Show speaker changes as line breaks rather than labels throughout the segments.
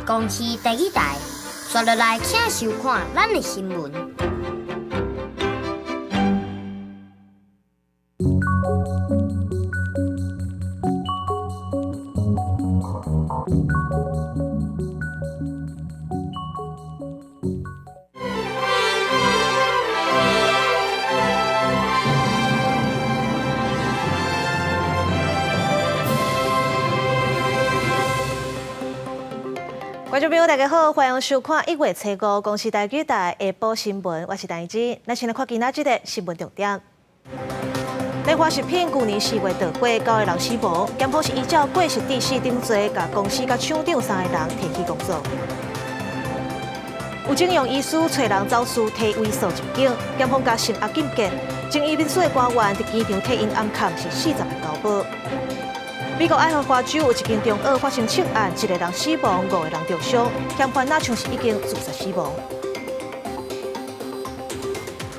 公視台語台，紲落來請收看咱的新聞。
觀眾朋友，大家好，歡迎收看一月初五公視台語台下晡新聞，我是陳怡之。咱先來看今仔這個新聞重點。蓮花食品舊年四月著火，九个人死亡，檢方是依照過失致死等罪，共公司佮廠長三个人提起公訴。有整容醫師揣人走私體位素入境，檢方共聲押禁見。前移民署的官員佇機場替𪜶掩崁是40萬交保。美國愛荷華州有一間中學發生槍案，一個人死亡，五個人著傷，嫌犯若像是已經自殺死亡。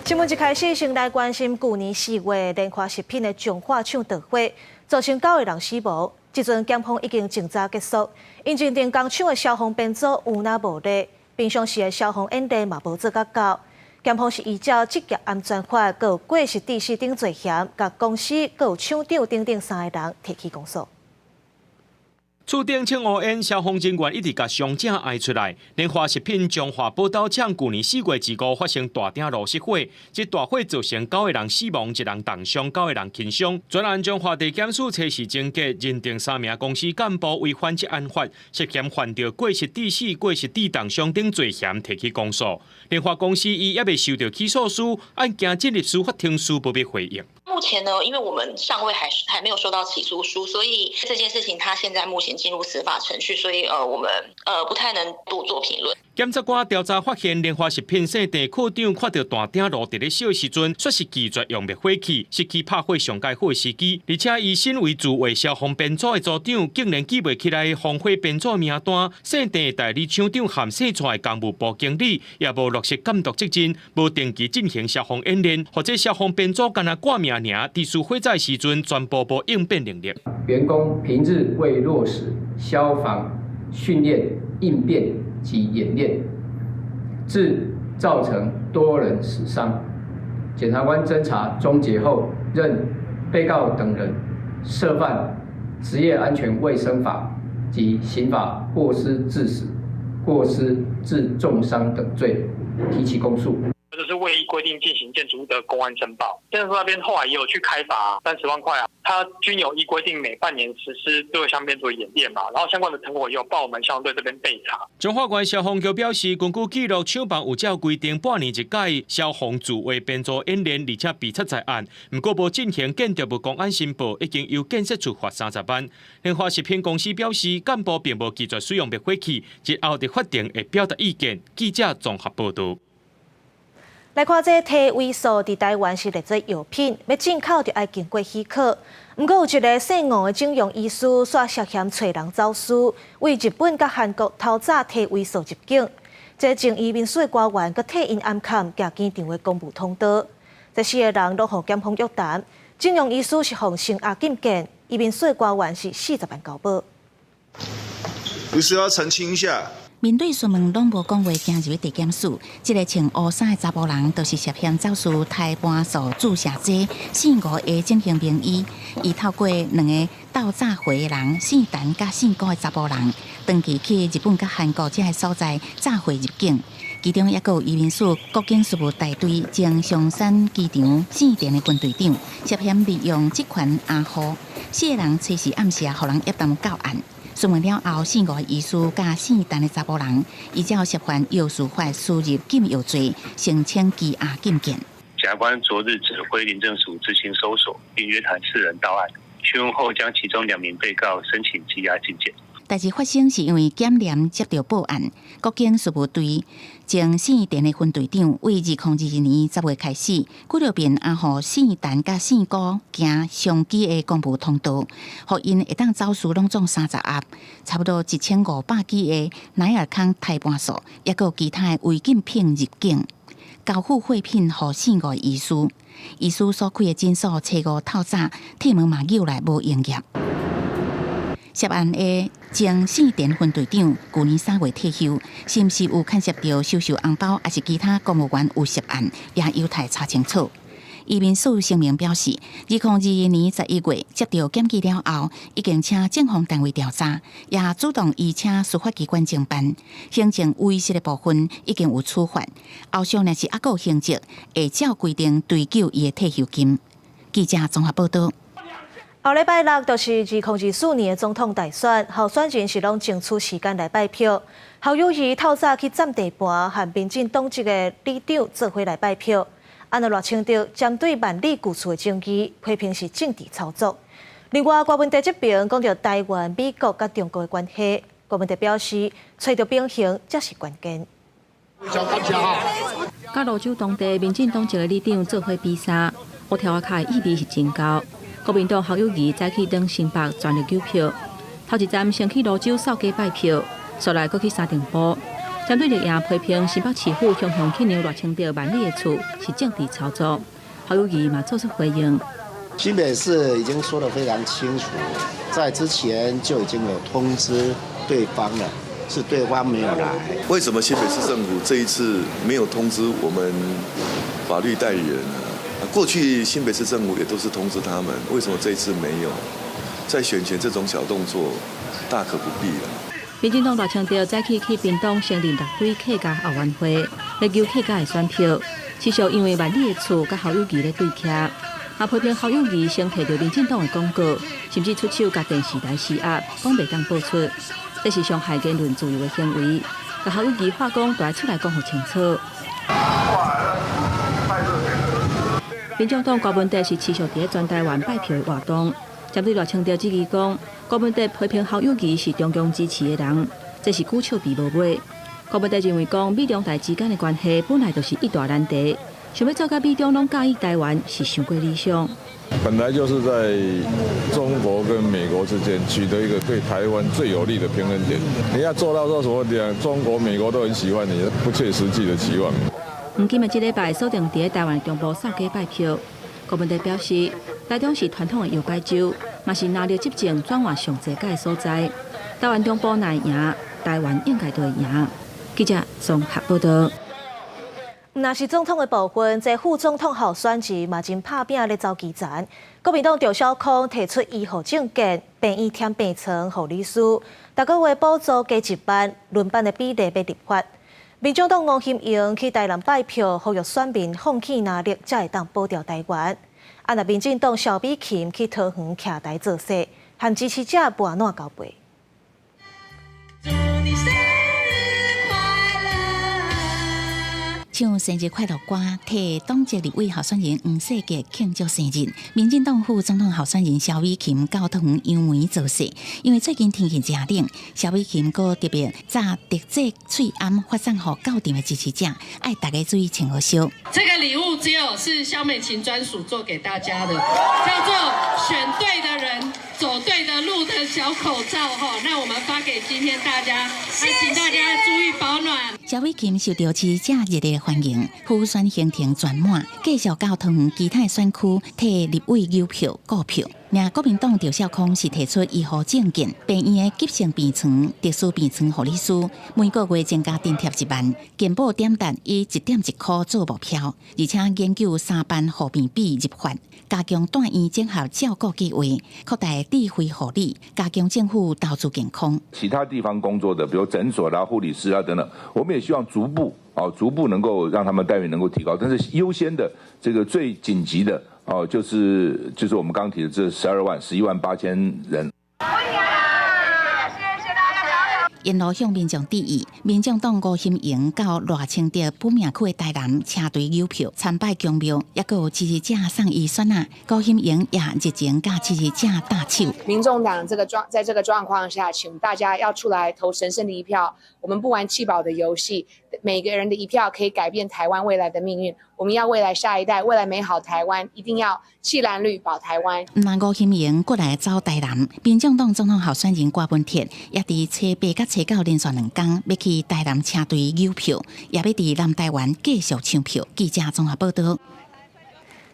新聞一開始，先來關心舊年四月蓮花食品的彰化廠著火，造成九個人死亡。這陣檢方已經偵查結束，𪜶認定工廠的消防編組有那無力，平常時的消防演練嘛無做甲夠。檢方是依照職業安全法，閣有過失致死等罪嫌，共公司閣有廠長等等三个人提起公訴。
厝頂穿烏煙，消防人員一直共傷者爣出來。蓮花食品彰化寶斗廠舊年4月25發生大鼎爐失火，這大火造成九個人死亡，一人重傷，九個人輕傷。專案彰化地檢署測試終結，認定三名公司幹部違反職安法，涉嫌犯著過失致死、過失致重傷等罪嫌，提起公訴。蓮花公司伊猶未收到起訴書，案件進入司法程序，不必回應。
目前呢，因為我們尚未還還沒有收到起訴書，所以這件事情，他現在目前進入司法程序，所以我們不太能多做評論。
檢察官調查發現，蓮花食品姓鄭課長看著大鼎爐佇咧燒的時陣，煞是拒絕用滅火器，失去拍火上蓋好的時機。而且，伊身為自衛消防編組的組長，竟然記袂起來防火編組名單。姓鄭代理廠長和姓蔡的工務部經理也無落實監督責任，無定期進行消防演練，予這消防編組干焦掛名爾，佇遇火災時陣全部無應變能力。
員工平日未落實消防訓練應變及演練，致造成多人死傷。檢察官偵查終結後，認被告等人涉犯職業安全衛生法及刑法過失致死、過失致重傷等罪，提起公訴。
就是未依規定進行建築物的工安申報，建設署那邊後來也有去開罰30萬塊啊，他均有依規定每半年實施各項編組演練嘛，然後相關的成果也有報我們消防隊這邊備查。
彰化縣消防局表示，根據記錄，廠房有照規定半年一屆消防自衛編組演練，而且備測在案，毋過無進行建築物工安申報，已經由建設處罰30萬。蓮花食品公司表示，幹部並無拒絕使用滅火器，日後佇法庭會表達意見。記者綜合報導。
來看這體位素佇台灣是列做藥品，欲進口就愛經過許可。毋過有一个姓黃的整容醫師，煞涉嫌揣人走私，為日本佮韓國偷詐體位素入境。這前移民署的官員閣替𪜶掩崁，舉機場的公務通道。這四个人攏予檢方約談。整容醫師是予聲押禁見，移民署的官員是40萬交保。
有需要澄清一下。
面對詢問，攏無講話，行入去地檢署。這个穿烏衫的查埔人，就是涉嫌走私胎盤素注射劑，姓吳的整形名醫。伊透過兩个鬥詐貨的人，姓陳佮姓郭的查埔人，長期去日本佮韓國這个所在詐貨入境。其中抑閣有移民署國境事務大隊前松山機場姓田的分隊長，涉嫌利用職權掩護，四个人隨時暗時啊，予人約談到案。詢問了後，姓吳的醫師佮姓陳的查埔人，依照涉犯藥事法輸入禁藥罪，申請羈押禁見。
檢察官昨日指揮林政署執行搜索，並約談四人到案，詢問後將其中兩名被告申請羈押禁見。
代誌發生是因為檢驗接著報案，國境事務隊前姓田的分隊長，為2022年10月開始，幾落遍掩護姓陳佮姓郭行雙機的公務通道，予𪜶會當走私攏總30盒，差不多1500支的乃爾康胎盤素，抑閣有其他的違禁品入境，交付貨品予姓吳的醫師，醫師所開的診所初五透早，鐵門嘛扭來無營業。涉案的前四田分隊長，舊年3月退休，是毋是有牽涉著收受紅包，抑是其他公務員有涉案，也有待查清楚。移民署聲明表示，2022年11月接到檢舉了後，已經請政風單位調查，也主動移請司法機關偵辦，行政違失的部分已經有處罰。後續若是猶閣有刑責，會照規定追究伊的退休金。記者綜合報道。
後禮拜六就是2024年的總統大選，候選人是攏爭取時間來拜票。侯友宜透早去佔地盤，和民進黨籍的里長做伙來拜票。啊，若賴清德針對萬里舊厝的爭議，批評是政治操作。另外，柯文哲這邊講著台灣、美國佮中國的關係，柯文哲表示，揣著平衡才是關鍵。
佮蘆洲當地民進黨籍的里長做伙比賽，烏條仔跤的意味是真高。國民黨侯友宜早起轉新北全力搝票，頭一站先去蘆洲掃街拜票，紲來閣去三重埔。針對綠營批評新北市府雄雄去讓賴清德萬里的厝是政治操作，侯友宜嘛做出回應。
新北市已經說得非常清楚，在之前就已經有通知對方了，是對方沒有來。
為什麼新北市政府這一次沒有通知我們法律代理人呢？過去新北市政府也都是通知他們，為什麼這一次沒有？在選前這種小動作，大可不必了。
民進黨賴清德早起去屏東成立六堆客家後援會，來求客家的選票。持續因為萬里的厝佮侯友宜咧對徛，嘛批評侯友宜先提著民進黨的廣告，甚至出手共電視台施壓，講袂當播出，這是傷害言論自由的行為。共侯友宜話講，著愛出來講予清楚。民眾黨柯文哲是持續佇咧全台灣拜票的活動，針對賴清德質疑講，柯文哲批評侯友宜是中共支持的人，這是舉笑鼻無尾。柯文哲認為講，美中台之間的關係本來就是一大難題，想欲做共美中攏佮意台灣是傷過理想。
本來就是在中國跟美國之間取得一個對台灣最有利的平衡點。你要做到說什麼兩中國、美國都很喜歡你，不切實際的期望。
黃金的這禮拜鎖定佇台灣中部掃街拜票。柯文哲表示，台中是傳統的搖擺州，嘛是藍綠執政轉換上濟屆的所在。台灣中部若會贏，台灣應該都會贏。記者綜合報道。
若是總統的部分，這副總統候選人嘛真拍拚咧走基層。國民黨趙少康提出醫護政見，病院添病床、護理師，逐個月補助加1萬，輪班的比例欲立法。民眾黨吳欣盈去台南拜票，呼籲選民放棄藍綠，才會當保著台灣。啊，若民進黨蕭美琴去桃園徛台造勢，和支持者跋爛交背。
祝你生日快樂。
唱生日快樂歌，替黨籍立委候選人黃世傑慶祝生日。民進黨副總統候選人蕭美琴到桃園楊梅造勢，因為最近天氣誠冷，蕭美琴閣特別紮特製喙罨發送予到場的支持者，愛大家注意穿好燒。
這個禮物只有是蕭美琴專屬做給大家的，叫做選對的人，走對的路的小口罩哈。那我們發給今天大家，請大家注意保暖。
蕭美琴受到支持者熱烈歡迎，輔選行程全滿，繼續到桃園其他選區替立委搝票顧票。而國民黨趙少康是提出醫護政見，病院的急性病床、特殊病床護理師每個月增加津貼1萬，健保點值以1.1塊做目標，而且研究三班護病比入法，加強住院整合照顧計劃，擴大智慧護理，加強政府投資健康。
其他地方工作的，比如診所啦、護理師啊等等，我們也希望逐步啊，逐步能夠讓他們待遇能夠提高，但是優先的這個最緊急的。哦，就是我們剛提的這12萬11萬8千人。
沿路向民眾致意，民眾黨吳欣盈到賴清德本命區的台南車隊搝票參拜宮廟，抑閣有支持者送伊選仔。吳欣盈也熱情佮支持者搭手。
民眾黨這個狀，在這個狀況下，請大家要出來投神聖的一票。我們不玩棄保的遊戲，每個人的一票可以改變台灣未來的命運。我們要未來下一代，未來美好台灣，一定要棄藍綠保台灣。
那吳欣盈過來走台南，民眾黨總統候選人柯文哲也佇初八佮初九連續兩工欲去台南車隊搝票，也欲佇南台灣繼續搶票。記者綜合報道。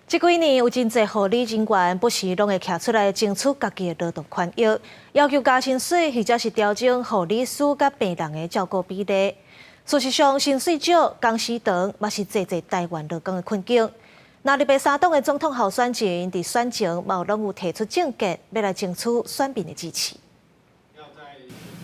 這幾年有真濟護理人員不時攏會徛出來爭取家己的勞動權益，要求加薪水，或者是調整護理師佮病人的照顧比例。事實上，薪水少、工時長，嘛是濟濟台灣勞工的困境。那綠白三黨的總統候選人佇選前嘛攏有提出政見，欲來爭取選民的支持。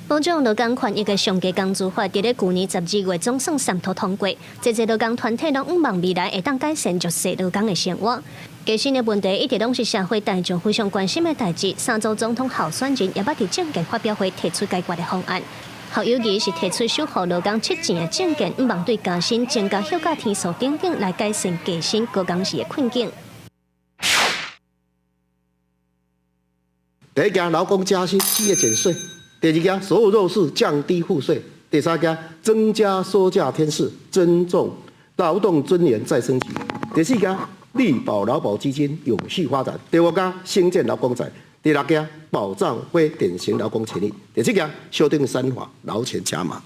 保障勞工權益的上低工資法，佇咧舊年12月總算三讀通過，濟濟勞工團體攏向望未來會當改善弱勢勞工的生活。加薪的問題一直攏是社會大眾非常關心的代誌。三組總統候選人也捌佇政見發表會提出解決的方案。侯友宜是提出守護勞工七錢的政見，向望對加薪、增加休假天數等等來改善低薪高工時的困境。
第一件，勞工加薪，企業減稅。第二件，所有弱勢降低賦稅；第三件，增加休假天數，尊重勞動尊嚴再升級；第四件，力保勞保基金永續發展；第五件，興建勞工宅；第六件，保障非典型勞工權益；第七件，修訂三法，勞權加碼。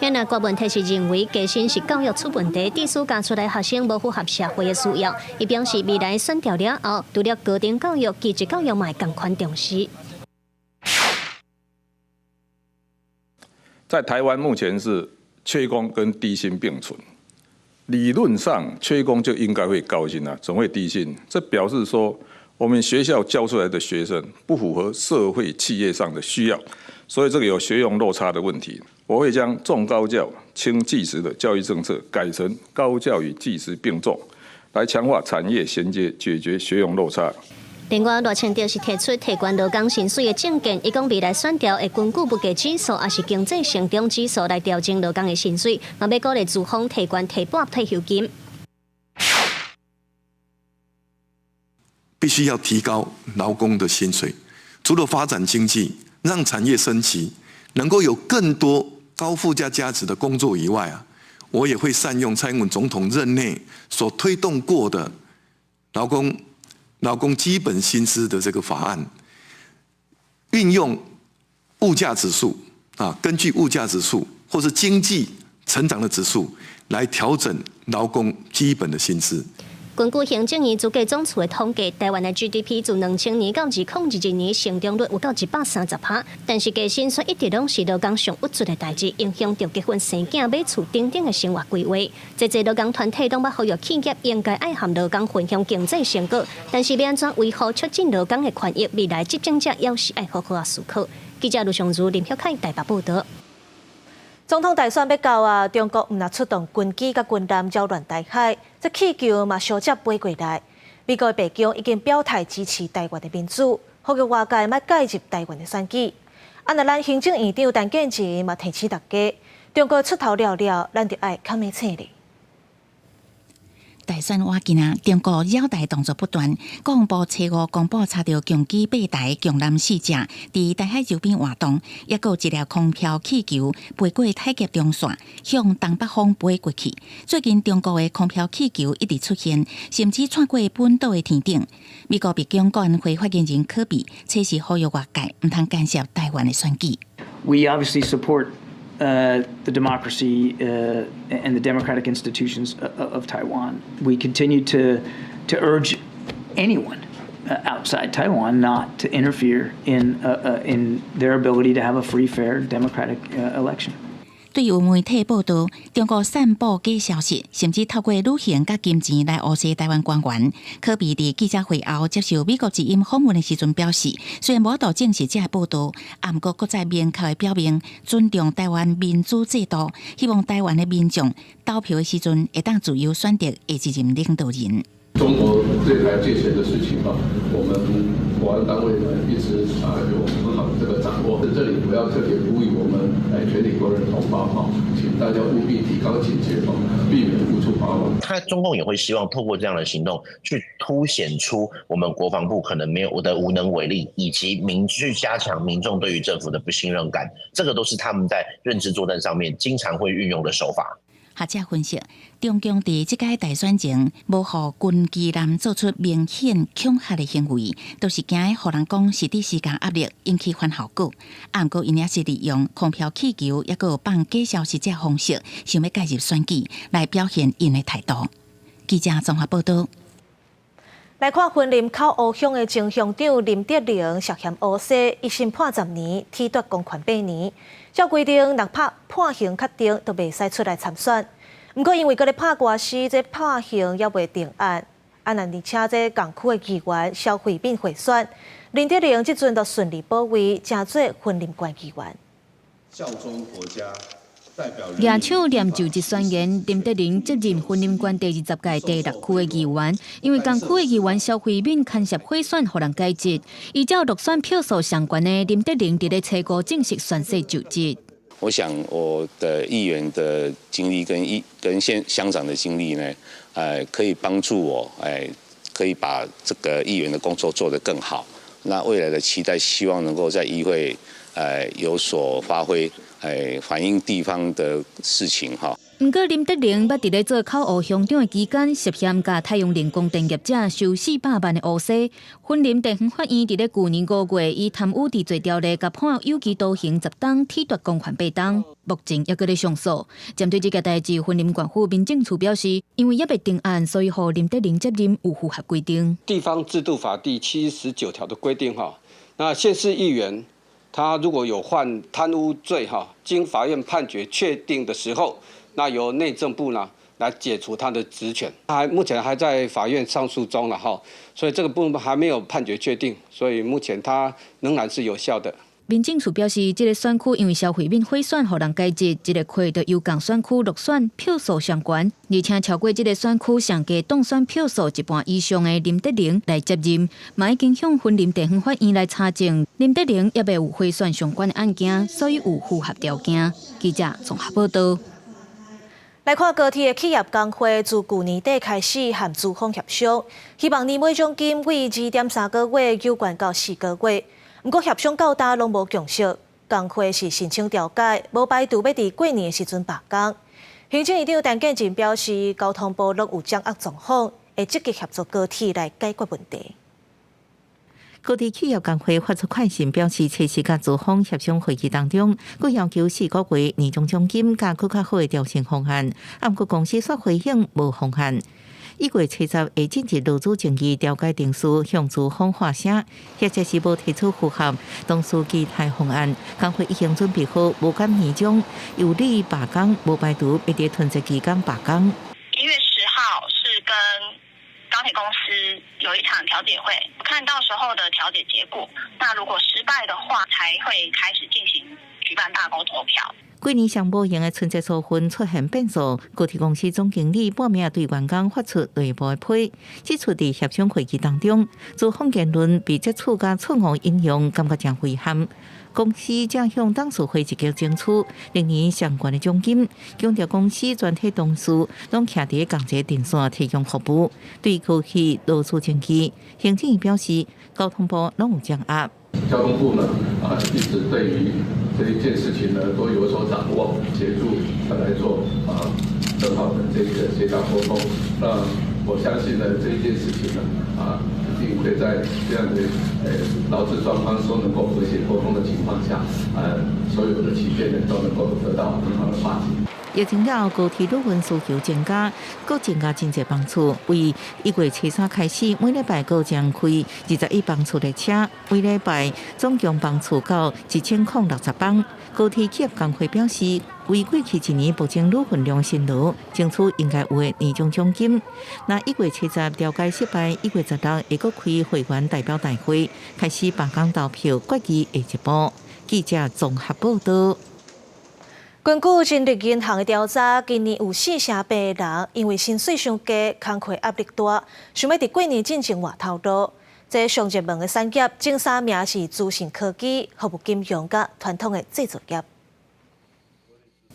那郭問題是認為加薪是教育出問題，致使教出來學生無符合社會的需要。伊表示未來選調了後，除了高等教育、技職教育嘛會仝款重視。
在台灣目前是缺工跟低薪並存，理論上缺工就應該會高薪啊，怎會低薪？這表示說我們學校教出來的學生不符合社會企業上的需要，所以這個有學用落差的問題。我會將重高教輕技職的教育政策改成高教與技職並重，來強化產業銜接，解決學用落差。
另外，賴清德是提出提懸勞工薪水的政見，伊講未來選調會根據物價指數，抑是經濟成長指數來調整勞工的薪水，嘛欲鼓勵資方提懸提撥退休金。
必須要提高勞工的薪水，除了發展經濟，讓產業升級，能夠有更多高附加價值的工作以外啊，我也會善用蔡英文總統任內所推動過的勞工基本薪資的這個法案，運用物價指數啊，根據物價指數或是經濟成長的指數來調整勞工基本的薪資。
根據行政院資計總處的統計，台灣的 GDP 自2000年到2022年成長率有到130%，但是加薪卻一直攏是勞工上鬱卒的代誌，影響著結婚生囝、買厝等等的生活規劃。濟濟勞工團體攏捌呼籲企業應該愛和勞工分享經濟成果，但是欲按怎維護促進勞工的權益，未來執政者猶是愛好好仔思考。記者盧尚如、林曉凱台北報導。
總統大選欲到啊，中國毋但出動軍機佮軍艦擾亂台海，這氣球嘛相接飛過來。美國白宮已經表態支持台灣的民主，呼籲外界莫介入台灣的選舉。啊，若咱行政院長陳建仁嘛提醒大家，中國出頭了了，咱就愛較明醒咧。
大選倚近啊，中國擾台動作不斷。國防部初五公布查著共機八台、共艦四隻，佇台海周邊活動，抑閣有一粒空飄氣球飛過海峽中線，向東北方飛過去。最近中國的空飄氣球一直出現，甚至竄過本島的天頂。美國白宮國安會發言人柯比，測試呼籲外界毋通干涉台灣的選舉。
We obviously support the democracy and the democratic institutions of Taiwan. We continue to urge anyone outside Taiwan not to interfere in their ability to have a free, fair, democratic election.
對有媒體報導，中國散布假消息，甚至透過旅行佮金錢來訛詐台灣官員。柯比佇記者會後接受美國之音訪問的時陣表示，雖然無法度證實這个報導，毋過閣再明確的表明尊重台灣民主制度，希望台灣的民眾投票的時陣會當自由選擇下一任領導人。
中國對台借錢的事情啊，我們國安單位呢一直啊有很好的這個掌握。在這裡我要特別呼籲我們全體國人同胞哈，請大家務必提高警覺哦，避免誤觸法網。
他中共也會希望透過這樣的行動，去凸顯出我們國防部可能沒有的無能為力，以及民去加強民眾對於政府的不信任感。這個都是他們在認知作戰上面經常會運用的手法。
學者分析，中共佇這屆大選前無予軍機艦做出明顯恐嚇的行為，都是驚予人講是佇施加壓力，引起反效果。啊，毋過𪜶也是利用空飄氣球，抑閣有放假消息這方式，想欲介入選舉來表現𪜶的態度。記者綜合報導。
來看雲林口湖鄉的前鄉長林德榮涉嫌烏紗，一審判10年，褫奪公權8年。照規定，若拍判刑確定，就袂使出來參選。毋過因為閣咧拍官司，這判刑猶未定案。啊，而且這仝區的議員蕭惠敏賄選，林德榮這陣就順利保位，成做雲林縣議員。
效忠國家。
舉手念就職宣言，林德榮接任雲林縣第20屆第六區的議員，因為仝區的議員蕭惠敏牽涉賄選，予人解職。依照落選票數上懸的林德榮，佇咧初五正式宣誓就職。
我想我的議員的經歷跟議跟縣鄉長的經歷呢，可以幫助我，可以把這個議員的工作做得更好。那未來的期待，希望能夠在議會，有所發揮。反映地方的事情哈。
毋過林德榮捌佇咧做口湖鄉長的期間，涉嫌共太陽能光電業者收400萬的烏紗。雲林地方法院佇咧舊年5月以貪污治罪條例，共判有期徒刑10冬，褫奪公權8冬。目前猶閣咧上訴。針對這件代誌，雲林縣府民政處表示，因為猶未定案，所以予林德榮接任有符合規定。
地方制度法第79條的規定哈，那縣市議員，他如果有犯貪污罪哈，經法院判決確定的時候，那由內政部呢來解除他的職權。他目前還在法院上訴中了哈，所以這個部分還沒有判決確定，所以目前他仍然是有效的。
民政處表示，這個選區因為蕭惠敏賄選，予人解職，這個區就由仝選區落選票數上懸，而且超過這個選區上低當選票數一半以上的林德榮來接任，嘛已經向雲林地方法院來查證，林德榮猶未有賄選相關的案件，所以有符合條件。記者綜合報道。
來看高鐵的企業工會自舊年底開始和資方協商，希望年尾獎金為2.3個月加懸到4個月。毋過協商到今攏無共識，工會是申請調解，無排除欲佇過年的時陣罷工。行政院長陳建仁表示，交通部攏有掌握狀況，會積極協助高鐵來解決問題。
高鐵企業工會發出快信表示，測試佮資方協商會議當中，閣要求4個月年終獎金佮閣較好的調薪方案，毋過公司煞回應無方案。1月70會進入勞資爭議調解程序，向資方發聲，或者是無提出符合當初期待方案，工會已經準備好無減年終，有理罷工，無排除欲佇春節期間罷工。
1月10號是跟高鐵公司有一場調解會，看到時候的調解結果。那如果失敗的話，才會開始進行舉辦罷工投票。
過年上無閒的春節初份出現變數，高鐵公司總經理半暝對員工發出內部的批，指出佇協商會議當中，資方言論被截取佮錯誤引用，感覺誠遺憾。公司正向董事會積極爭取明年相關的獎金，強調公司全體同事攏徛佇仝一個陣線提供服務。對過去勞資爭議，行政院表示，交通部攏有掌握。
交通部呢，一直對於這一件事情呢都有所掌握，協助他來做更好的這個協調溝通。那我相信呢，這一件事情呢，一定會在這樣的勞資雙方都能夠和諧溝通的情況下，所有的歧見呢都能夠得到很好的化解。
疫情了後，高鐵旅運需求增加，閣增加真濟班次。為1月3開始，每禮拜閣增開21班次列車，每禮拜總共班次到1060班。高鐵企業工會表示，為過去一年保證旅運量辛勞，爭取應該有的年終獎金。若1月7調解失敗，1月16會閣開會員代表大會，開始罷工投票，決議下一步。記者綜合報道。
根據人力銀行的調查，今年有4.8%的人因為薪水傷低，工課壓力大，想欲佇過年進前換頭路。這上熱門的產業，前三名是資訊科技、服務金融佮傳統的製造業。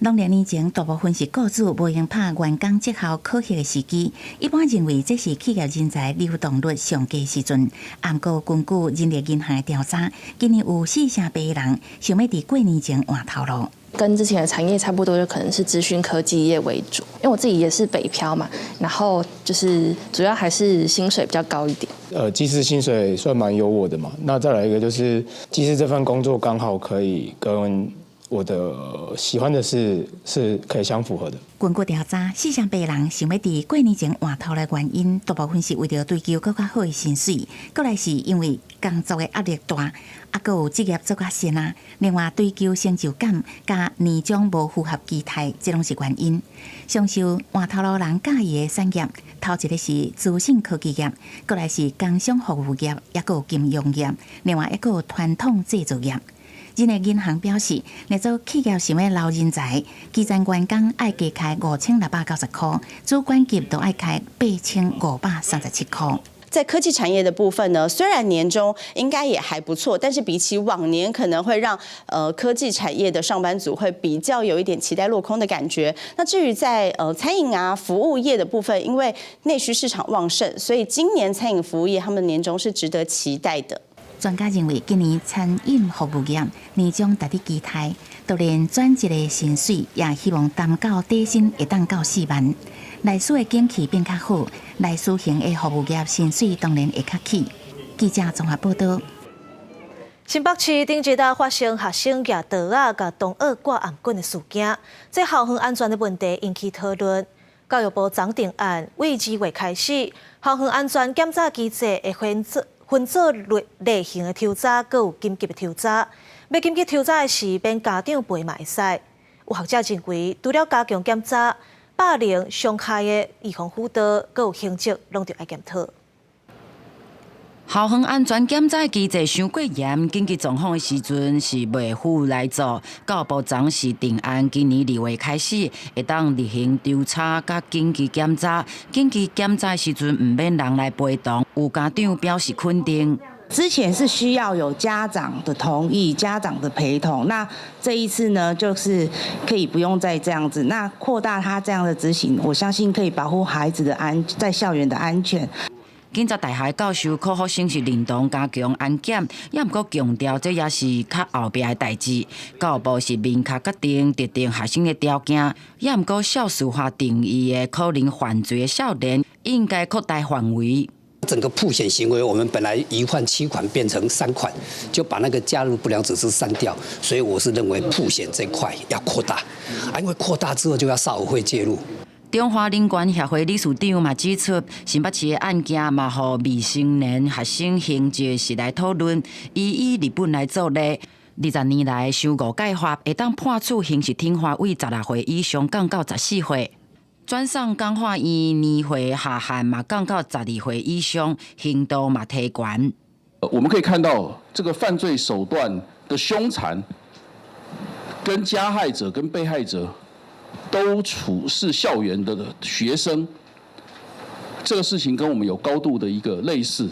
農曆年前，大部分是雇主無閒拍員工績效考核的時機。一般認為這是企業人才流動率上低時陣。毋過根據人力銀行的調查，今年有4.8%的人想欲佇過年前換頭路。
跟之前的產業差不多，就可能是資訊科技業為主。因為我自己也是北漂嘛，然後就是主要還是薪水比較高一點。
技師薪水算蠻優渥的嘛。那再來一個就是，技師這份工作剛好可以跟
我的喜歡的是可以相符合的。
根據調查，48%人想欲佇過年前換頭路的原因，大部分是為著追求閣較好的薪水，閣來是因為工作的壓力大，啊，閣有職業做較深啊。另外，追求成就感佮年終無符合期待，這攏是原因。上受換頭路人佮意的產業，頭一個是資訊科技業，閣來是工商服務業，抑閣有金融業，另外一個傳統製造業。人力銀行表示，若做企業想欲留人才，基層員工愛加開5690箍，主管級都愛開8537箍。
在科技產業的部分呢，雖然年終應該也還不錯，但是比起往年，可能會讓科技產業的上班族會比較有一點期待落空的感覺。那至於在餐飲啊服務業的部分，因為內需市場旺盛，所以今年餐飲服務業他們年終是值得期待的。
專家認為，今年餐飲服務業年終達得期待，就連轉職的薪水也希望達到底薪會當到4萬。內需的景氣變較好，內需型的服務業薪水當然會較起。記者綜合報道。
新北市頂一日發生學生舉刀仔共同學割頷頸的事件，這校園安全的問題引起討論。教育部昨定案，對2月開始，校園安全檢查機制會分做例行的抽查，閣有緊急的抽查。欲緊急抽查的時，免家長陪嘛會使。有學者認為，除了加強檢查，霸凌、傷害的預防輔導，閣有刑責，攏著愛檢討。
校園安全檢查機制傷過嚴，緊急狀況的時陣是袂赴來做。教育部昨是定案，今年2月開始會當例行抽查佮緊急檢查。緊急檢查時陣毋免人來陪同，有家長表示肯定。
之前是需要有家長的同意、家長的陪同，那這一次呢，就是可以不用再這樣子。那擴大他這樣的執行，我相信可以保護孩子的安在校園的安全。
警察大學教授柯福生是認同加強安檢，也毋過強調這也是較後壁的代誌。教育部是明確決定特定學生的條件，也毋過少司法定義的可能犯罪的少年，應該擴大範圍。
整個曝險行為，我們本來一犯七款變成三款，就把那個加入不良組織刪掉。所以我是認為曝險這塊要擴大，啊，因為擴大之後就要少委會介入。
中華人權協會理事長嘛指出，新北市的案件嘛，予未成年學生刑責是來討論。伊以日本來做例，20年來修五屆法，會當判處刑事懲罰為16歲以上降到14歲。轉送感化院年歲下限嘛降到12歲以上，刑度嘛提懸。
我們可以看到，這個犯罪手段的兇殘，跟加害者跟被害者都處是校園的學生，這個事情跟我們有高度的一個類似。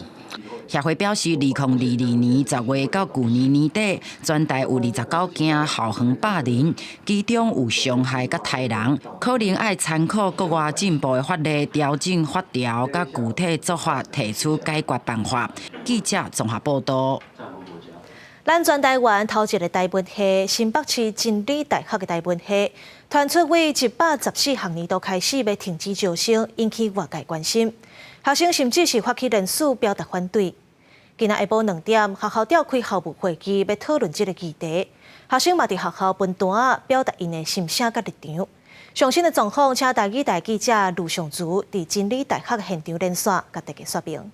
協會表示，2022年10月到舊年年底，全台有29件校園霸凌，其中有傷害佮刣人，可能愛參考國外進步的法例，調整法條佮具體做法，提出解決辦法。記者綜合報道。
咱全台灣頭一个台文系，新北市真理大學的台文系，傳出對114學年度開始欲停止招生，引起外界關心。學生甚至是發起連署表達反對。今仔下晡2點，學校召開校務會議，欲討論這个議題。學生嘛佇學校分單仔表達𪜶的心聲佮立場。上新的狀況，請台語台記者盧尚竹佇真理大學現場連線，共大家說明。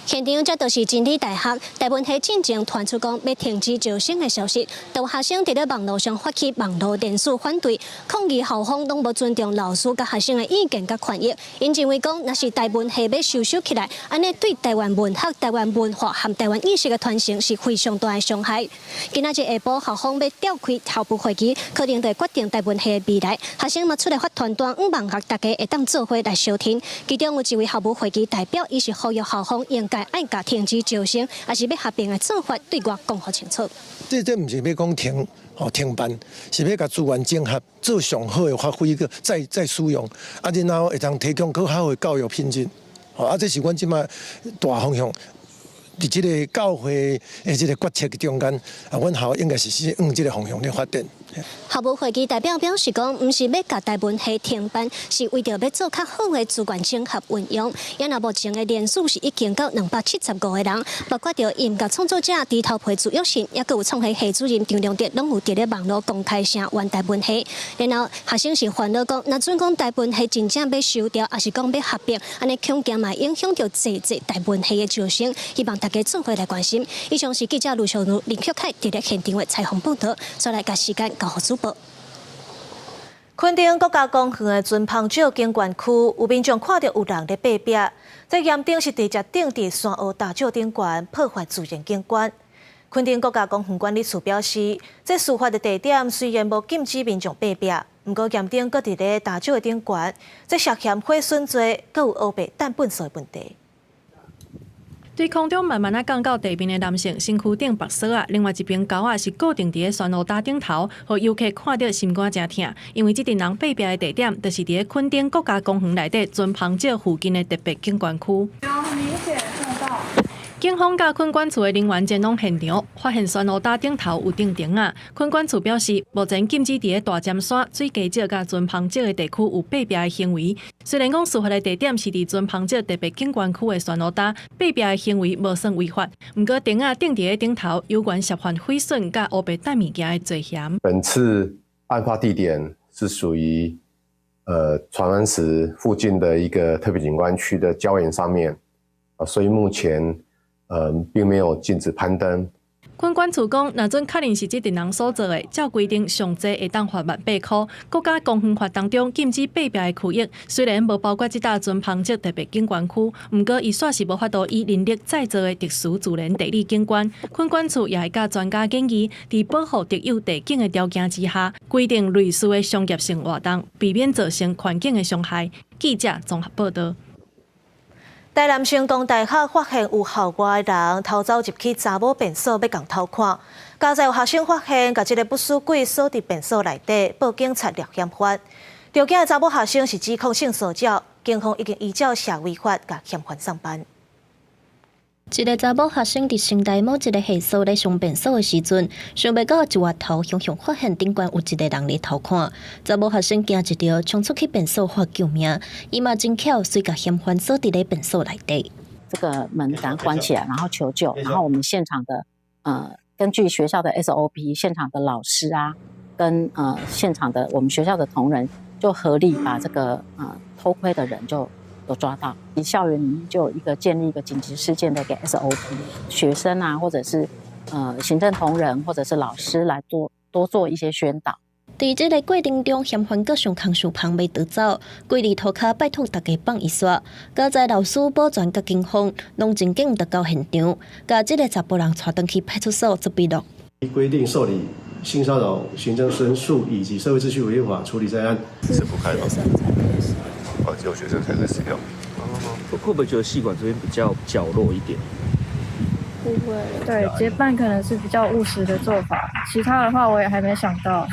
現場這就是真理大學台文系進前傳出講欲停止招生的消息，有學生佇咧網路上發起網路連署反對，抗議校方攏無尊重老師佮學生的意見佮權益。𪜶認為講，若是台文系欲收收起來，按呢對台灣文學、台灣文化和台灣意識的傳承是非常大的傷害。今仔日下晡校方欲召開校務會議，可能會決定台文系的未來。學生嘛出來發傳單，向望予大家會當做伙來相聽。其中有一位校務會議代表，伊是呼籲校方應該愛共停止招生，抑是欲合併的做法對外講予清楚。
這毋是欲講停吼停辦，是欲共資源整合，做上好的發揮，閣再使用，啊，然後會當提供閣較好的教育品質。吼，啊，這是阮這擺大方向。佇這个教會的這个決策中間，啊，阮學校應該是往這个方向咧發展。
校務會議代表表示講，毋是欲共台文系停辦，是為著欲做較好的資源整合運用。也若目前的人數是已經到275個人，包括著音樂創作者豬頭皮朱育信，抑閣有創系系主任張良德，攏有佇咧網路公開聲援台文系。然後學生是煩惱講，若準講台文系真正欲收掉，抑是講欲合併，按呢恐驚嘛影響著濟濟台文系的招生，希望大家做伙來關心。以上是記者盧小如、林旭凱佇咧現場的採訪報導，再來共時間交予主播。
墾丁國家公園的船篷石景觀區，有民眾看著有人咧爬壁，這嚴重是直接釘佇山岳大石頂懸，破壞自然景觀。墾丁國家公園管理處表示，這事發的地點雖然無禁止民眾爬壁，毋過岩頂閣佇咧大石的頂懸，這涉嫌毀損罪，閣有烏白擲糞埽的問題。
對空中慢慢仔降到地面的男性，身軀頂縛索仔，另外一邊鈎仔是固定佇咧山路搭頂頭，予遊客看著心肝誠疼。因為這陣人爬壁的地點，就是佇咧墾丁國家公園內底船篷石附近的特別景觀區。
有明顯看到。
警方佮墾管處的人員前往現場，發現山路搭頂頭有釘釘仔。墾管處表示，目前禁止佇咧大尖山、水雞石佮船篷石的地區有爬壁的行為。雖然講事發的地點是佇船篷石特別景觀區的山路搭，爬壁的行為無算違法。毋過釘仔釘佇咧頂頭，有關涉犯毀損佮烏白擲物件的罪嫌。
本次案發地點是屬於船帆石附近的一個特別景觀區的礁岩上面，啊，所以目前並沒有禁止攀登。
墾管處講，若準確認是這陣人所做的，照規定上濟會當罰1萬8箍。國家公園法當中禁止爬壁的區域，雖然無包括這搭船篷石特別景觀區，毋過伊煞是無法度以人力再造的特殊自然地理景觀。墾管處也會佮專家建議，佇保護特有地景的條件之下，規定類似的商業性活動，避免造成環境的傷害。記者綜合報導。
台南成功大學發現有校外人偷走入去查某便所，欲共偷看。佳哉有學生發現，共這个不死鬼鎖佇便所內底，報警察掠嫌犯。著驚的查某學生是指控性騷擾，警方已經依照社維法共嫌犯送辦。
一个查某學生佇成大某一个系所咧上便所的時陣，想袂到一回頭，雄雄發現頂懸有一个人咧偷看。查某學生驚一著，衝出去便所喊救命。伊嘛真巧，隨共嫌犯鎖佇咧便所內底。
這個門趕關起來，然後求救，然後我們現場的根據學校的 SOP，現場的老師啊，跟現場的我們學校的同仁，就合力把這個偷窺的人就都抓到。校園裡面就有一個建立一個緊急事件的一個 SOP，學生啊，或者是行政同仁，或者是老師來多多做一些宣導。
佇這个過程中，嫌犯閣上空受芳欲逃走，跪佇塗跤拜託大家放伊煞。佳哉老師保全佮警方，攏真緊就到現場，共這个查埔人帶轉去派出所做筆錄。
規定受理性騷擾行政申訴以及社會秩序維護法處理在案。
是不開放，哦，只有學生才能使用。
會不會覺得系館這邊比較角落一點？
不會，對，結辦可能是比較務實的做法，其他的話我也還沒想到。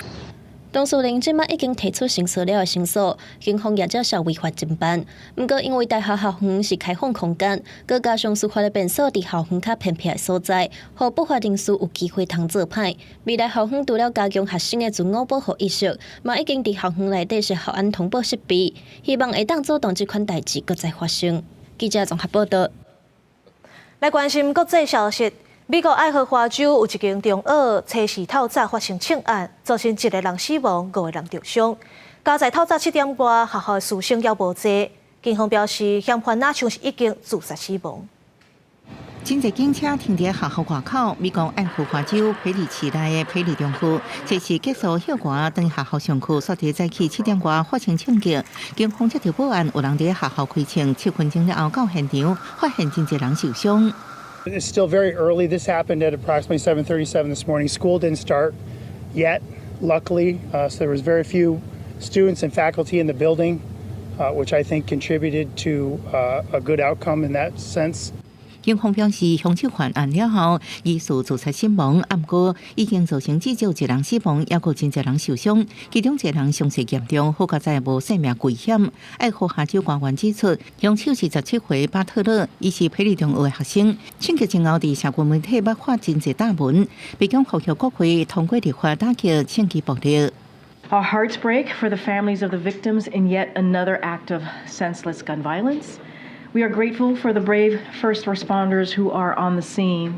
當事人這馬已經提出性騷擾的申訴，警方也照社維法偵辦。毋過因為大學校園是開放空間，閣加上事發的便所佇校園較偏僻的所在，予不法人士有機會通做歹。未來校方除了加強學生的自我保護意識，嘛已經佇校園內底設校安通報設備，希望會當阻擋這款代誌閣再發生。記者綜合報導。
來關心國際消息。美國愛荷華州有一間中學，初四透早發生槍案，造成一个人死亡，五个人著傷。佳哉透早7點外，學校師生猶無濟。警方表示，嫌犯若像是已經自殺死亡。
真濟警車停佇學校外口，美國愛荷華州皮利市內的皮利中學，這是結束歇寒，轉學校上課，煞佇早起7點外發生槍擊。警方接到報案，有人佇學校開槍，7分鐘了後到現場，發現真濟人受傷。
It's still very early. This happened at approximately 7:37 this morning. School didn't start yet, luckily, so there was very few students and faculty in the building, which I think contributed to a good outcome in that sense.
警方表示，兇手犯案了後，疑似自殺身亡，毋過已經造成至少一人死亡，抑閣真濟人受傷，其中一個人傷勢嚴重，好佳哉無性命危險。愛荷華州官員指出，兇手是17歲巴特勒，伊是培里中學的學生。槍擊前後佇社群媒體捌發真濟膽文，白宮呼籲國會通過立法打擊槍支暴力。
Our hearts break for the families of the victims in yet another act of senseless gun violence. We are grateful for the brave first responders who are on the scene,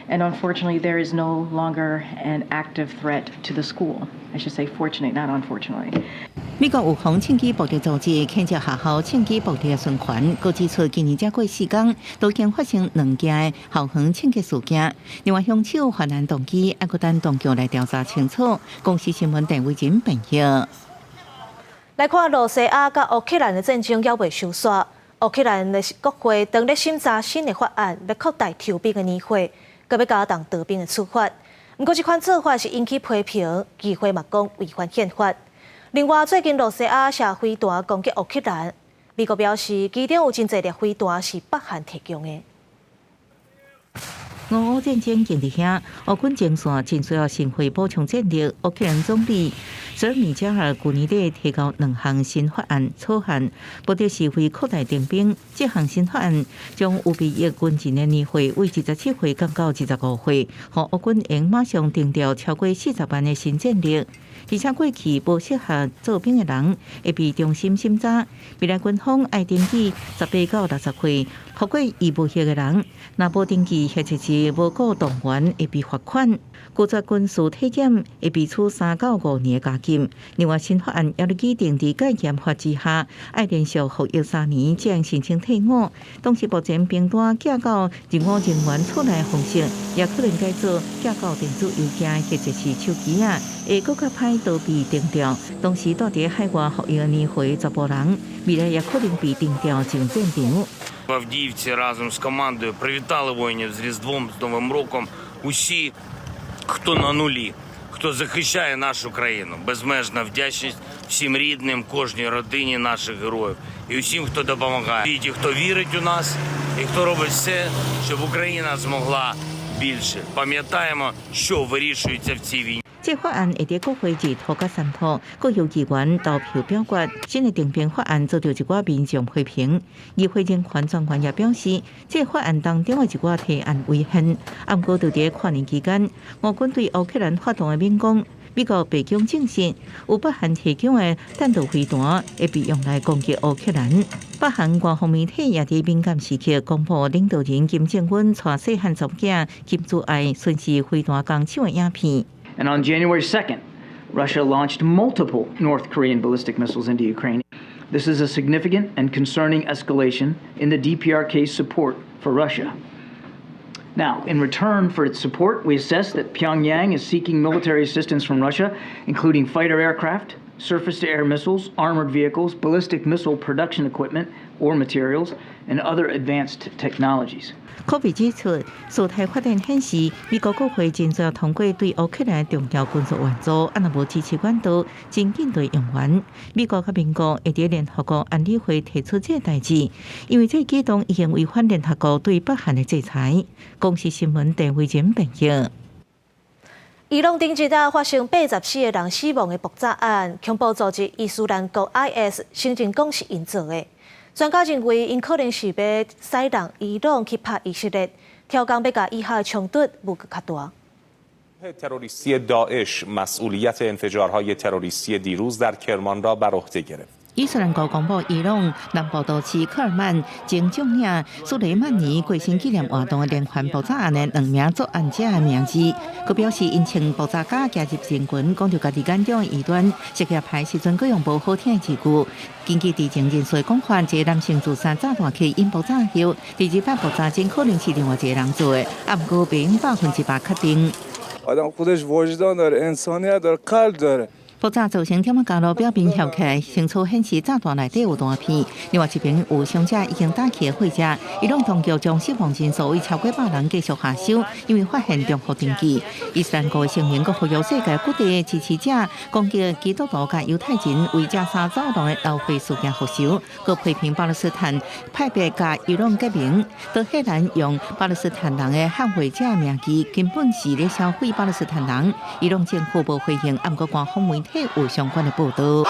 and unfortunately, there is no longer an active threat to the school. I should say fortunately, not unfortunately.
美國預防槍支暴力組織譴責學校槍支暴力的循環，閣指出今年才過4工，都已經發生兩件校園槍擊事件。另外，兇手犯案動機還閣等當局來調查清楚。公視新聞鄧偉仁編譯。
來看羅西亞佮烏克蘭的戰爭猶未收煞，烏克蘭的國會正咧審查新的法案，欲擴大抽兵的年歲，閣欲加重逃兵的處罰。毋過，這款做法是引起批評，議會嘛講違反憲法。另外，最近羅西亞射飛彈攻擊烏克蘭，美國表示其中有真濟粒飛彈是北韓提供的。
俄烏戰爭正佇遐，烏軍前線真需要心肺補充戰力。烏克蘭總理舍爾米加爾舊年底提交兩項新法案草案，目的是為擴大徵兵。這項新法案將預備役軍人的年歲為27歲降到25歲，予烏軍會用馬上徵調超過40萬的新戰力。而且過去無適合做兵的人會被重新審查。未來軍方愛登記18到60歲服過義務役的人，若無登記或者是無顧動員，會被罰款。拒絕軍事體檢會被處3到5年的監禁。另外，新法案也咧規定，佇戒嚴法之下，愛連續服役3年才能申請退伍。同時，目前兵單寄到任務人員厝內的方式，也可能改做寄到電子郵件或者是手機仔，會閣較歹逃避徵調。同時，蹛佇海外服役的年歲查埔人，未來也可能被徵調上戰場。
В Авдіївці разом з командою привітали воїнів з Різдвом, з Новим роком. Усі, хто на нулі, хто захищає нашу країну. Безмежна вдячність всім рідним, кожній родині наших героїв і усім, хто допомагає. І ті, хто вірить у нас і хто робить все, щоб Україна змогла більше. Пам'ятаємо, що вирішується в цій війні.
這法案會佇國會二讀佮三讀，閣由議員投票表決。新的徵兵法案遭到一寡民眾批評。議會人權專員也表示，這法案當中的一寡提案違憲。毋過，就佇跨年期間，俄軍對烏克蘭發動的猛攻，美國白宮證實有北韓提供的彈道飛彈會被用來攻擊烏克蘭。北韓官方媒體也佇敏感時刻公布領導人金正恩帶細漢查某囝金珠愛巡視飛彈工廠的影片。
And on January 2nd, Russia launched multiple North Korean ballistic missiles into Ukraine. This is a significant and concerning escalation in the DPRK's support for Russia. Now, in return for its support, we assess that Pyongyang is seeking military assistance from Russia, including fighter aircraft, surface to air missiles, armored vehicles, ballistic missile production equipment or materials, and other advanced technologies.
科比指出，事態發展顯示，美國國會真濟通過對烏克蘭重要軍事援助，啊若無支持管道，真緊就用完。美國佮盟國會佇聯合國安理會提出這個代誌，因為這個舉動已經違反聯合國對北韓的制裁。公視新聞鄧慧仁編譯。
伊朗頂日仔發生84個人死亡的爆炸案，恐怖組織伊斯蘭國 IS 承認講是𪜶做的。專家認為，𪜶可能是欲使弄伊朗去拍以色列，挑工欲共以哈的衝突舞閣較大。
تروریستی داعش مسئولیت انفجارهای تروریستی دیروز در کرمان را بر عهده گرفت.
伊斯蘭國公布，伊朗南部都市克爾曼前將領蘇雷曼尼過身紀念活動的連環爆炸案的兩名作案者的名字，閣表示𪜶穿爆炸甲行入人群，講著家己眼中的異端，設計牌時陣閣用無好聽的字句。根據知情人士講法，這個男性自殺炸彈客引爆炸後，第二擺爆炸真可能是另外一個人做的，啊，毋過袂用100%確定。
آدم خودش وجدان داره انسانیت داره قلب داره.
爆炸造成天馬加路表面翹起來，清楚顯示炸彈內底有彈片。另外一邊有傷者已經搭起貨車，伊朗當局將死亡人數為超過100人繼續下修，因為發現重複登記。伊斯蘭國聲明閣呼籲世界各地的支持者攻擊基督徒佮猶太人為加沙走廊的流血事件復仇，閣批評巴勒斯坦派別佮伊朗結盟，德黑蘭用巴勒斯坦人的捍衛者名義，根本是咧銷毀巴勒斯坦人。伊朗政府無回應，毋過官方媒體有相關的報道。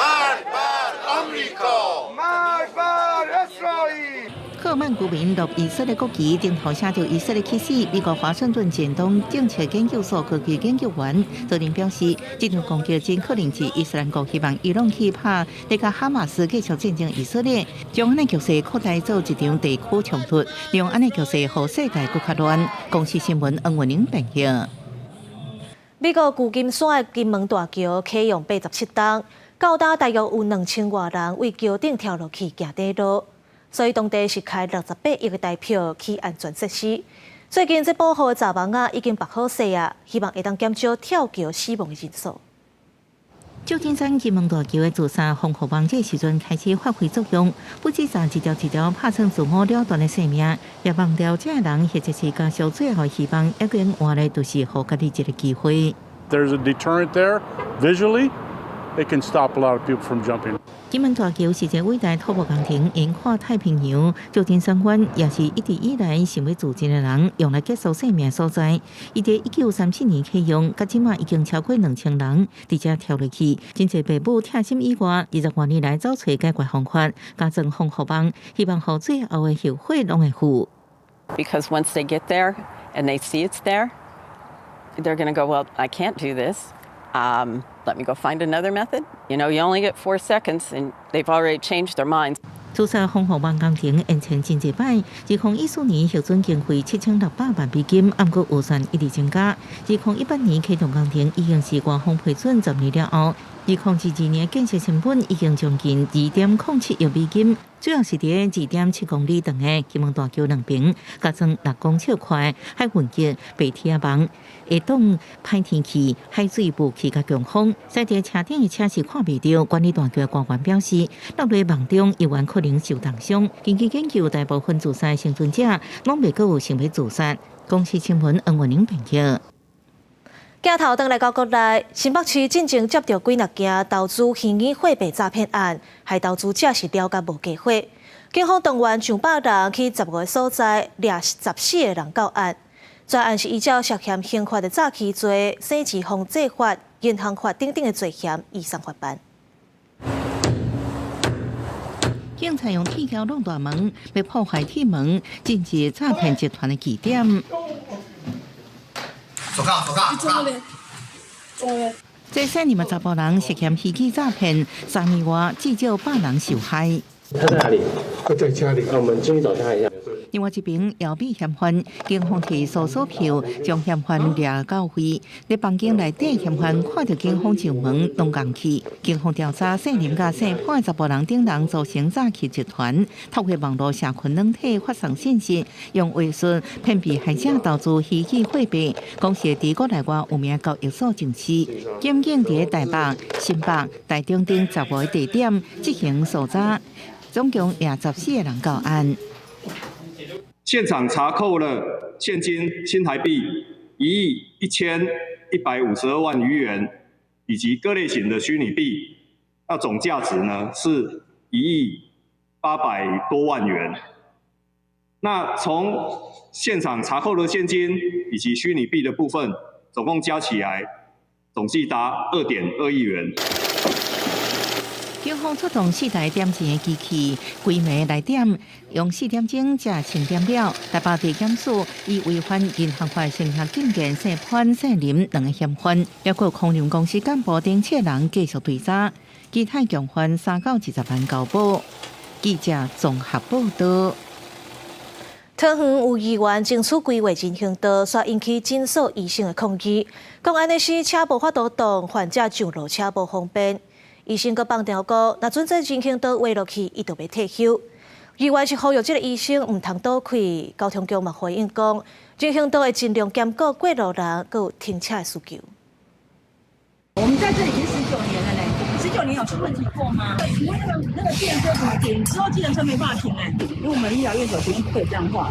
赫曼居民落以色列國旗，頂頭寫著以色列起死。美國華盛頓近東政策研究所高級研究員昨日表示，這場攻擊真可能是伊斯蘭國希望伊朗去拍，來佮哈馬斯繼續戰爭以色列，將按呢局勢擴大做一場地區衝突，讓按呢局勢予世界閣較亂。公視新聞黃文玲編譯。
美國舊金山的金門大橋啟用87冬，到今大約有2000外人為橋頂跳落去行短路，所以當地是開68億的台票起安全設施。最近這保護的閘網仔已經縛好勢啊，希望會當減少跳橋死亡的人數。
舊金山金門大橋的自殺防護網這時陣開始發揮作用，不止鍘一條一條拍成自我了斷的性命，也忘掉這个人或者是家屬最後希望，一個人活咧，就是予家己一個機會。
There's a deterrent there visually. It can stop a lot of people from jumping.
金門大橋是一個偉大土木工程，橫跨太平洋，舊金山灣也是一直以來想欲自盡的人用來結束生命所在。伊佇1934年啟用，到這馬已經超過2000人佇遮跳落去。真濟爸母疼心以外，20外年來走揣解決方法，加裝防護網，希望予最後的後悔攏會付。
Because once they get there and they see it's there, they're going to go, "Well, I can't do this. Let me go find another method." You only get 4 seconds, and they've already changed their minds.
自殺防護網工程延前真濟擺，2014年核准經費7600萬美金，毋過預算一直增加。2018年啟動工程已經是官方批准10年了後，2022年建設成本已經將近2.07億美金，主要是佇2.7公里長的金門大橋兩邊加裝6公尺寬海運級白鐵網，會擋歹天氣、海水霧氣佮強風，駛佇車頂的車是看袂著。管理大橋的官員表示，落佇網中猶原可能受重傷。根據研究，大部分自殺倖存者攏袂閣有想欲自殺。公視新聞黃文玲編譯。
鏡頭轉來到國內，新北市進前接著幾若件投資虛擬貨幣詐騙案，害投資者是了甲無家伙。警方動員上百人去15個所在掠14個人到案。全案是依照涉嫌刑法的詐欺罪、洗錢防制法、銀行法等等的罪嫌，移送法辦。
警察用鐵鉤弄大門，欲破壞鐵門，進入詐騙集團的據點。
手銬，手銬，手銬。
這三年嘛，查埔人涉嫌虛擬詐騙，3年外至少100人受害。
他在哪裡？他在家裡。那我們進去找他一下。
另外一邊，搖臂嫌犯，警方提搜索票將嫌犯掠到位。佇房間內底，嫌犯看著警方上門，攏仝去。警方調查，姓林佮姓潘的查埔人等人組成詐欺集團，透過網路社群軟體發送信息，用話術騙被害者投資虛擬貨幣。講是佇國內外有名交易所上市，檢警佇台北、新北、台中等15個地點執行搜查，總共掠14個人到案。
現場查扣了現金新台幣1億1152萬餘元，以及各類型的虛擬幣，那總價值呢是1億800多萬元。那從現場查扣的現金以及虛擬幣的部分，總共加起來總計達2.2億元。
警方出動四台點錢的機器，規暝來點，用4點鐘才清點了。台北地檢署以違反銀行法刑事禁見姓潘、姓林兩個嫌犯，抑閣空運公司幹部等七人繼續追查，其他共犯3到20萬交保。記者綜合報道。
桃園有議員爭取規劃人行道，煞引起診所醫生的抗議，講按呢使車無法度動，患者上落車無方便。醫生閣放調講，若准這人行道畫落去，伊就欲退休。議員是呼籲這个醫生毋通賭氣，交通局嘛回應講，人行道會盡量兼顧過路人閣有停車的需求。
我們在這已經19年了呢。
19年有出問題過嗎？請問那個計程車怎麼停？之後計程車沒辦法停欸，因為我們醫療院所絕對不可以這樣畫。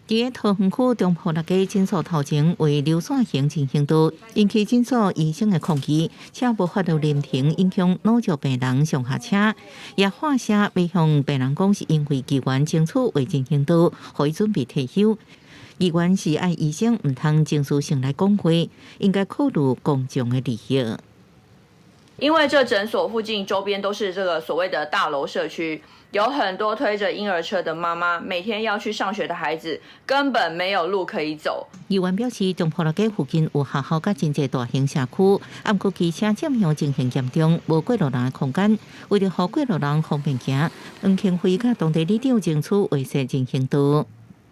佇桃園區中埔六街診所頭前為流線型人行道，引起診所醫生的抗議，車無法度臨停，影響腦石病人上下車，也發聲欲向病人講是因為議員爭取畫人行道，予伊準備退休。議員是愛醫生毋通情緒性來講話，應該考慮公眾的利益。
因為這診所附近周邊都是這個所謂的大樓社區，有很多推着嬰兒車的媽媽，每天要去上學的孩子根本沒有路可以走。
議員表示，中埔六街附近有學校佮真濟大型社區，毋過機車佔用情形嚴重，無過路人的空間。為著予過路人方便行，黃慶輝佮當地里長爭取劃設人行道。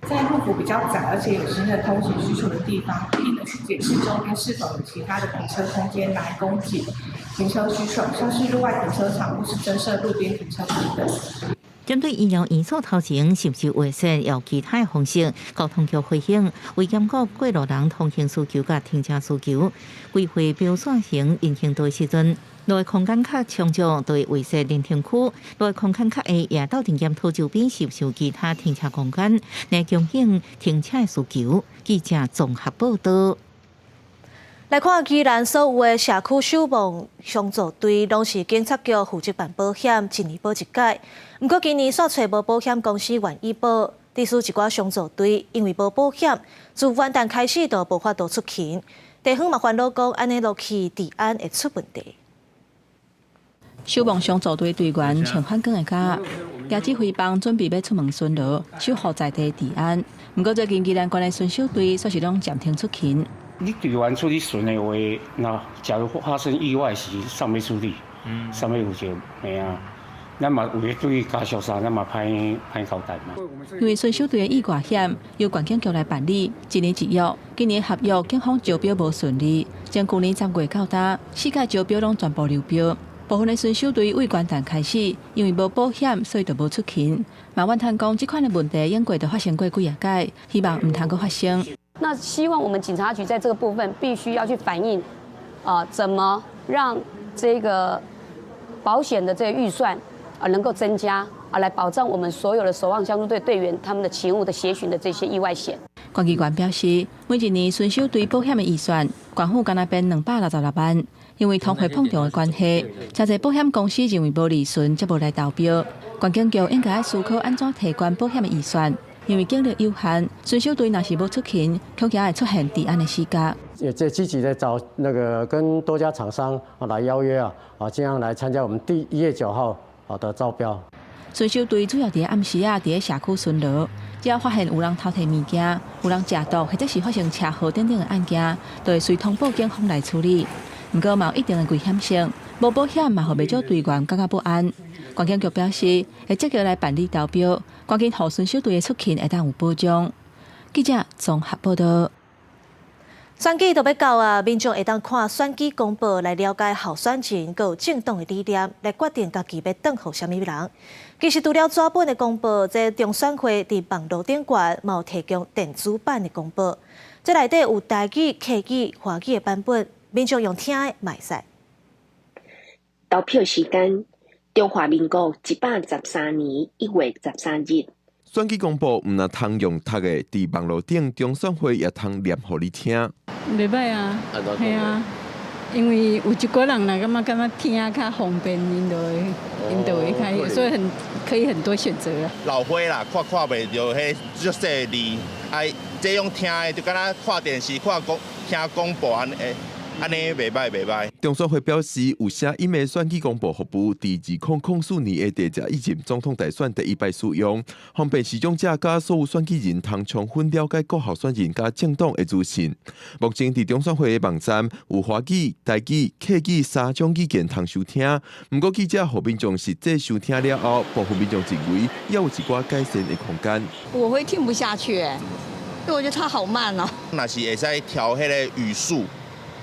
在路幅比較窄，而且有新的通行需求的地方，一定的去檢視周邊是否有其他的停車空間來供給停車需求，像是路外停車場或是增設路邊停車場等。
針對醫療院所頭前是毋是劃設有其他的方式，交通局回應為兼顧過路人通行需求佮停車需求，規劃標線型人行道時陣，路的空間較充足，就會劃設臨停區；路的空間較狹，也鬥陣檢討周邊是毋是有其他停車空間來供應停車的需求。記者綜合報道。
來看宜蘭所有的社區守望相助隊，攏是警察局負責辦保險，一年保一擺。毋過今年煞揣無保險公司願意保，致使一寡相助隊因為無保險，自元旦開始就無法度出勤。地方嘛煩惱講，按呢落去治安會出問題。
守望相助隊隊員穿反光的甲，舉指揮棒準備欲出門巡邏，守護在地治安。毋過最近宜蘭縣的巡守隊煞是攏暫停出勤。
你隊員出去巡的話，若假如發生意外時，啥物處理？啥物負責？嘿啊，咱嘛為了對家屬啥，咱嘛歹歹交代嘛。
因為巡守隊的意外險由縣警局來辦理，一年一約。今年合約警方招標無順利，從舊年10月到今，四屆招標攏全部流標。部分的巡守隊為元旦開始，因為無保險，所以就無出勤。嘛怨嘆講，這款的問題已經都發生過幾仔擺，希望毋通閣發生。
那希望我們警察局在這個部分必須要去反映，啊，怎麼讓這個保險的這個預算啊能夠增加啊，來保障我們所有的守望相助隊隊員他們的勤務的協巡的這些意外險。
縣議員表示，每一年巡守隊保險的預算，縣府敢若編266萬。因為通貨膨脹的關係，誠濟保險公司認為無利潤，才無來投標。縣警局應該愛思考按怎提懸保險的預算，因為警力有限，巡守隊若是無出勤，恐驚會出現治安的死角。
也在積極的找那個跟多家廠商啊來邀約啊，啊這樣來參加我們第1月9號啊的招標。
巡守隊主要佇暗時仔佇咧社區巡邏，只要發現有人偷提物件、有人食毒，或者是發生車禍等等的案件，就會隨通報警方來處理。毋過嘛有一定的危險性，無保險嘛，予袂少隊員感覺不安。縣警局表示，會積極來辦理投標，趕緊予巡守隊的出勤會當有保障。記者綜合報道。
選舉就欲到啊，民眾會當看選舉公報來了解候選人閣有政黨的理念，來決定家己欲轉予啥物人。其實除了紙本的公報，這中選會佇網路頂懸嘛有提供電子版的公報。這內底有台語、客語、華語的版本，民眾用聽的嘛會使。
投票時間：中華民國113年1月13日。
選舉公報毋但通用讀的，佇網路頂中選會也通念予你聽。
袂䆀啊，嘿啊，因為有一寡人來感覺聽較方便，𪜶就會較，所以很可以很多選擇啊。
老花啦，看看袂著彼足細字，愛這種聽的就敢若看電視、看廣聽廣播按呢，按呢袂䆀袂䆀。
中選會表示，有聲音的選舉公報服務，佇2004年的第十一任總統大選第一擺使用，方便使用者佮所有選舉人通充分了解各候選人佮政黨的資訊。目前佇中選會的網站有華語、台語、客語三種語言通收聽。毋過記者予民眾實際收聽了後，部分民眾認為猶有一寡改善的空間。
我會聽不下去，因為我覺得他好慢哦。
若是會使調彼个語速。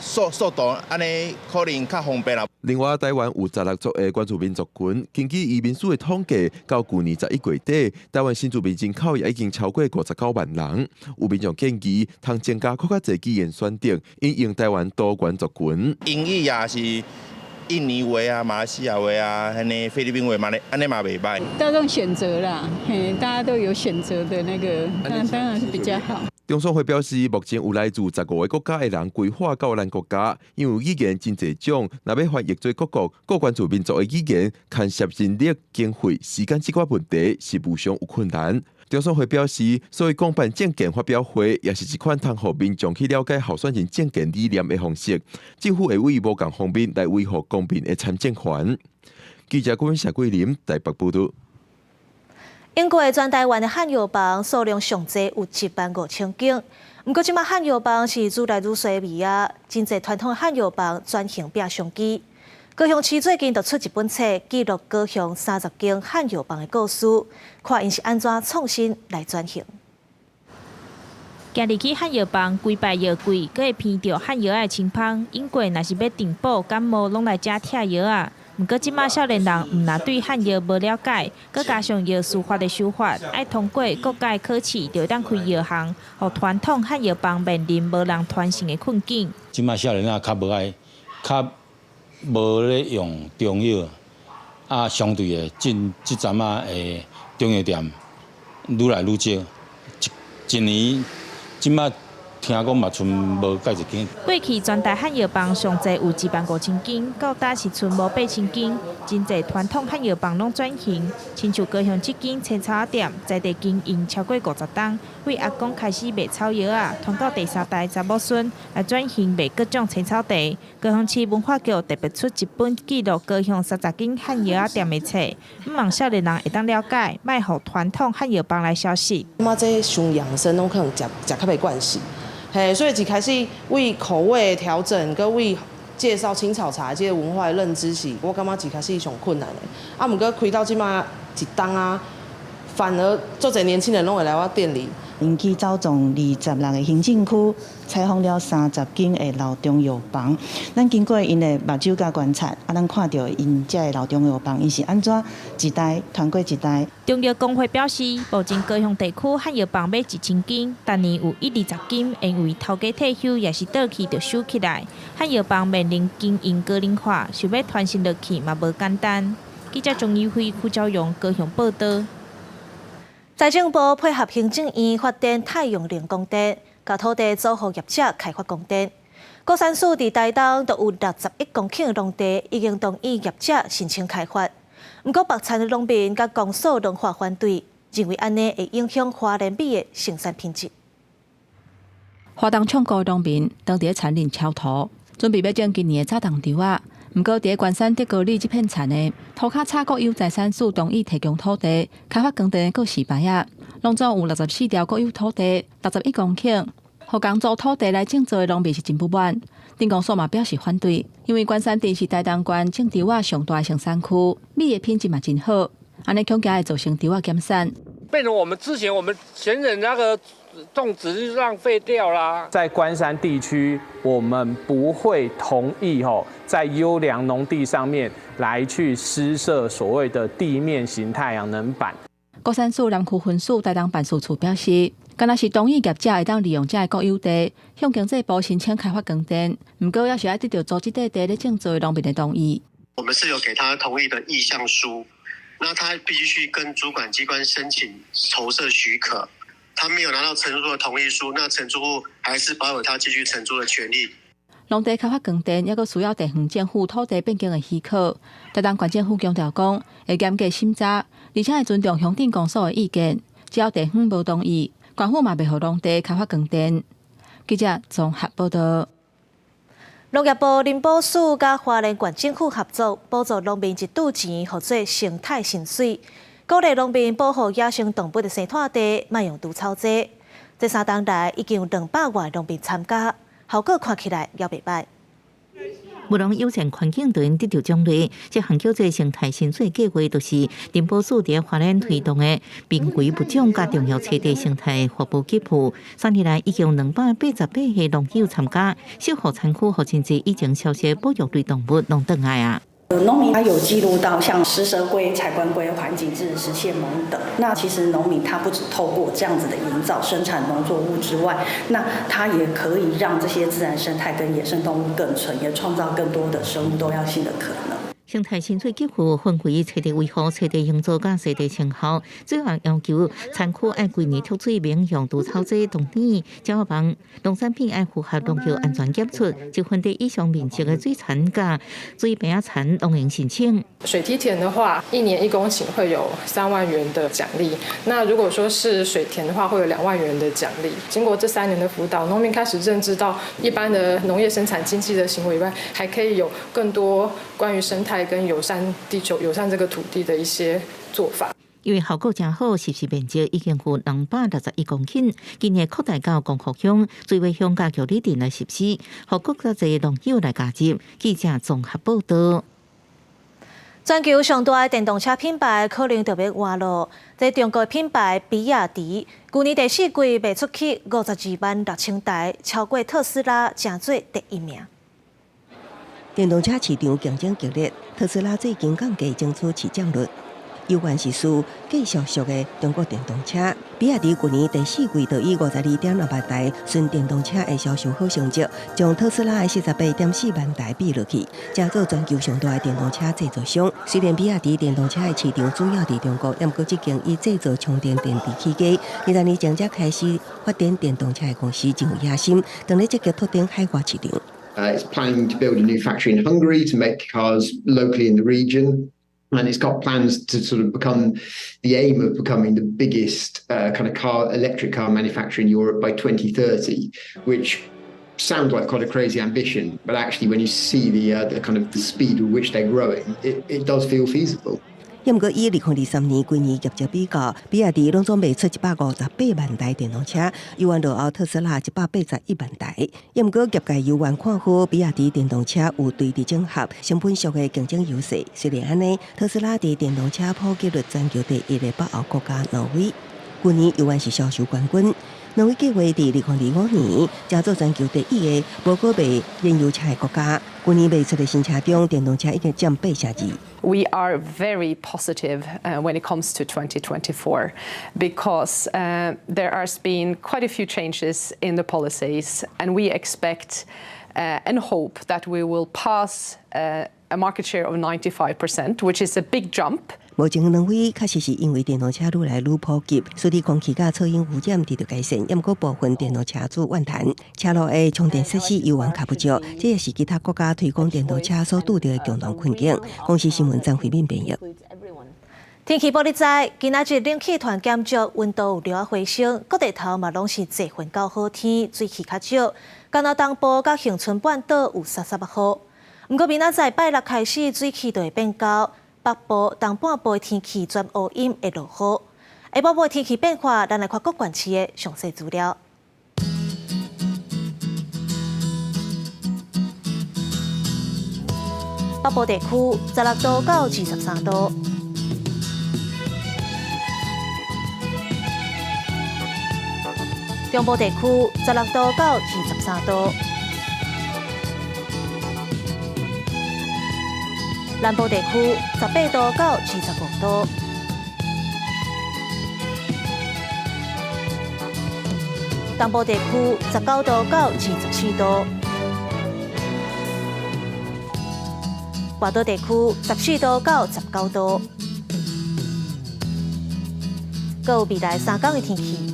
速度按呢可能較方便啦。
另外，台灣有16族的原住民族群，根據移民署的統計，到舊年11月底，台灣新住民人口也已經超過59萬人。有民眾建議，通增加閣較濟語言選擇，因應台灣多元族群。
英語也是印尼話啊、馬來西亞話啊、按呢菲律賓話嘛咧，按呢嘛袂䆀。
大眾選擇啦，嘿，大家都有選擇的那個，那當然是比較好。
中選會表示，目前有來自15個國家的人規劃到咱國家，因為語言真濟種，若欲翻譯做各國各關注民族的語言，牽涉人力、經費、時間這寡問題是無常有困難。中選會表示，所以公辦政見發表會也是一款通予民眾去了解候選人政見理念的方式。政府會為無仝方面來維護公民的參政權。記者郭謝桂林台北報導。
英國全台灣的漢藥房數量上濟有1萬5千間，毋過這馬漢藥房是愈來愈衰微啊！真濟傳統漢藥房轉型變商機。高雄市最近就出一本冊，記錄高雄30間漢藥房的故事，看𪜶是按怎創新來轉型。
行入去漢藥房，規排藥櫃，閣會鼻著漢藥仔的清芳。以前若是欲帳補感冒，攏來遮拆藥仔。毋過這馬少年人毋但對漢藥無了解，閣加上藥師法的修法，愛通過國家考試，就會當開藥行，予傳統漢藥房面臨無人傳承的困境。
這馬少年仔較無愛，較無咧用中藥，啊，相對的，這這陣仔的中藥店愈來愈少，一年這馬聽講嘛，賰無蓋一間。
過去全台漢藥房上濟有1萬5千間，到今是賰無8千間。真濟傳統漢藥房攏轉型，親像高雄這間青草仔店，在地經營超過50冬，對阿公開始賣草藥仔，傳到第三代查某孫來轉型賣各種青草茶。高雄市文化局特別出一本記錄高雄30間漢藥仔店的冊，向望少年人會當了解，莫予傳統漢藥房來消失。
嘛，這傷養生攏可能食食較袂慣勢。嘿，所以一開始為口味調整，閣為介紹青草茶這個文化的認知是，我感覺一開始上困難的。啊，毋過開到這馬一冬啊，反而足濟年輕人攏會來我店裡。
𪜶去走訪26個行政區，採訪了30間的老中藥房。咱經過𪜶的目睭佮觀察，啊，咱看著𪜶這个老中藥房，𪜶是按怎一代傳過一代。
中藥公會表示，目前高雄地區漢藥房欲1000間，逐年有1、20間因為頭家退休，抑是倒去就收起來。漢藥房面臨經營高齡化，想欲傳承落去嘛無簡單。記者鍾怡輝、傅昭榮高雄報導。
財政部配合行政院發展太陽能光電，共土地租予業者開發光電。鼓山署佇台東就有61公頃農地已經同意業者申請開發，毋過白田的農民佮公所攏發反對，認為按呢會影響花蓮米的生產品質。
花東唱歌農民當佇咧田裡敲土，準備欲種今年的早冬稻仔。毋過，佇咧關山得高里這片田的塗跤插國有財產署同意提供土地開發光電的告示牌仔，攏總有64條國有土地，61公頃，予共租土地來種作的農民是真不滿。鎮公所嘛表示反對，因為關山鎮是台東縣種稻仔上大的生產區，米的品質嘛真好，按呢恐驚會造成稻仔減產。
變成我們之前我們前人那個種植就浪費掉啦。
在關山地區，我們不會同意吼，在優良農地上面來去施設所謂的地面型太陽能板。
鼓山署南區分署台東辦事處表示，敢若是同意業者會當利用這个國有地向經濟部申請開發光電，毋過猶是愛得著租這塊地咧種作農民的同意。
我們是有給他同意的意向書，那他必須去跟主管機關申請籌設許可。他沒有拿到承租的同意書，那承租戶還是保有他繼續承租的權利。
農地開發光電，猶閣需要地方政府土地變更的許可。台東縣政府強調講，會嚴格審查，而且會尊重鄉鎮公所的意見。只要地方無同意，縣府嘛袂予農地開發光電。記者綜合報導。
農業部林保署佮花蓮縣政府合作，補助農民一揬錢，予做生態薪水，鼓勵農民保護野生動物的生態地，莫用除草劑。這3冬來已經有200外農民參加，效果看起來猶袂䆀。
無農友善環境就能得著獎勵，這項叫做生態薪水計畫，就是林保署佇花蓮推動的瀕危物種佮重要棲地生態服務給付。3年來已經有288個農友參加，守護田區予真濟以前消失保育類動物攏轉來啊！
農民他有記錄到像食蛇龜、柴棺龜、環頸雉、食蟹獴等。那其實農民他不只透過這樣子的營造生產農作物之外，那他也可以讓這些自然生態跟野生動物共存，也創造更多的生物多樣性的可能。
生態清水給付分為冊地維護、冊地營造佮濕地清後，主要要求田區愛規年脫水免用除草劑、毒鴕、鳥仔網，農產品愛符合農藥安全檢出，一分地以上面積的水田佮水平仔田攏會申請。
水梯田的話，一年1公頃會有3萬元的獎勵。那如果說是水田的話，會有2萬元的獎勵。經過這3年的輔導，農民開始認知到一般的農業生產經濟的行為以外，還可以有更多關於生態跟友善地球、友善這個土地的一些做法。
因為效果誠好，實施面積已經有261公頃，今年擴大到光復鄉、水尾鄉佮玉里鎮來實施，予閣較濟農友來加入。記者綜合報導。
全球上大的電動車品牌可能就欲換囉。這中國品牌比亞迪，舊年第四季賣出去52萬6千台，超過特斯拉，成做第一名。
電動車市場競爭激烈，特斯拉最近降價爭取市佔率。猶原是輸繼續俗的中國電動車，比亞迪舊年第四季就以52.6萬台純電動車的銷售好成績，將特斯拉的48.4萬台比落去，成做全球上大的電動車製造商。雖然比亞迪電動車的市場主要佇中國，毋過這間以製造充電電池起家，20年前才開始發展電動車的公司，真有野心，當咧積極拓展海外市場。
It's planning to build a new factory in Hungary to make cars locally in the region. And it's got plans to sort of become the aim of becoming the biggest kind of car electric car manufacturer in Europe by 2030, which sounds like quite a crazy ambition, but actually when you see the kind of the speed with which they're growing, it does feel feasible.
毋過以2023年規年業績比較，比亞迪攏總賣出158萬台電動車，猶原落後特斯拉181萬台。毋過業界猶原看好比亞迪電動車有對地整合、成本俗的競爭優勢。雖然按呢，特斯拉佇電動車普及率全球第一的北歐國家挪威，舊年猶原是銷售冠軍。挪威計劃佇2025年，成做全球第一个無閣賣燃油車的國家。舊年賣出的新車中，電動車已經佔82%。
We are very positive when it comes to 2024 because there has been quite a few changes in the policies, and we expect and hope that we will pass a market share of 95%, which is a big jump.
目前挪威確實是因為電動車愈來愈普及，使得空氣佮噪音污染得到改善，毋過部分電動車主怨嘆，車路的充電設施猶原較不足，這也是其他國家推廣電動車所拄著的共同困境。公視新聞張惠敏編譯。
天氣報你知，今仔日冷氣團減弱，溫度有略仔回升，各地頭嘛攏是濟雲到好天，水汽較少。干焦東部佮恆春半島有捎捎仔雨。毋過明仔載拜六開始，水汽就會變厚。北部、東半部的天氣轉烏陰，會落雨。下晡晡天氣變化，咱來看各縣市的詳細資料。北部地區16度到23度。中部地區16度到23度。南部地區18度到25度，東部地區19度到24度，外島地區14度到19度。閣有未來3工的天氣。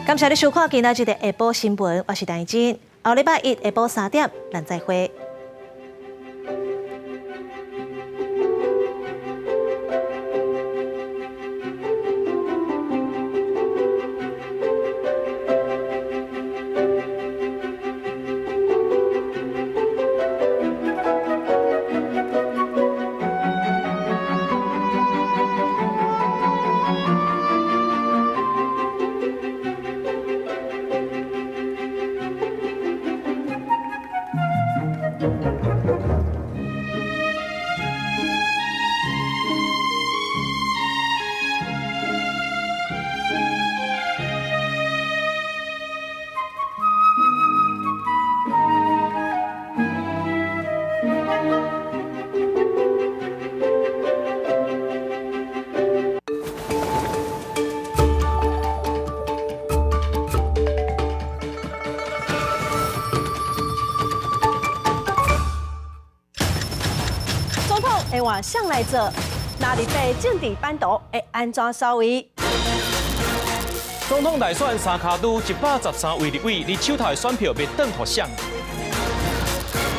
感謝你收看今仔日的下晡新聞，我是陳怡貞。後禮拜一下晡3點，咱再會。統會換誰來做？那立法政治版圖會按怎掃位？
總統大選三跤拄113位立委，你手頭的選票欲轉予誰？